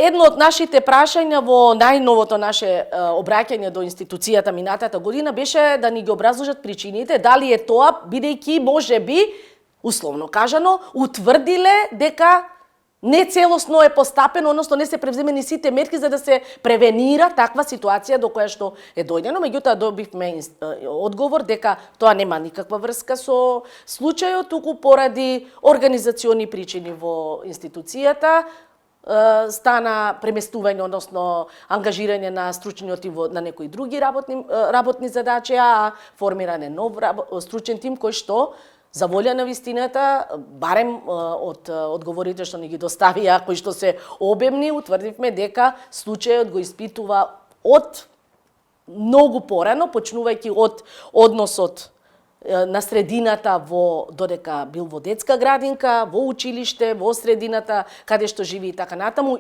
едно од нашите прашања во најновото наше обраќање до институцијата минатата година беше да ни ги образложат причините, дали е тоа, бидејќи можеби, условно кажано, утврдиле дека не целосно е постапено, односно не се превземени сите мерки за да се превенира таква ситуација до која што е дојдено. Меѓутоа добивме одговор дека тоа нема никаква врска со случајот, туку поради организациони причини во институцијата стана преместување, односно ангажирање на стручниот тим на некои други работни задачи, а формиране нов стручен тим кој што за волја на вистината, барем од одговорите што ни ги доставија, кои што се обемни, утврдивме дека случајот го испитува од многу порано, почнувајќи од односот на средината додека бил во детска градинка, во училиште, во средината каде што живи и така натаму.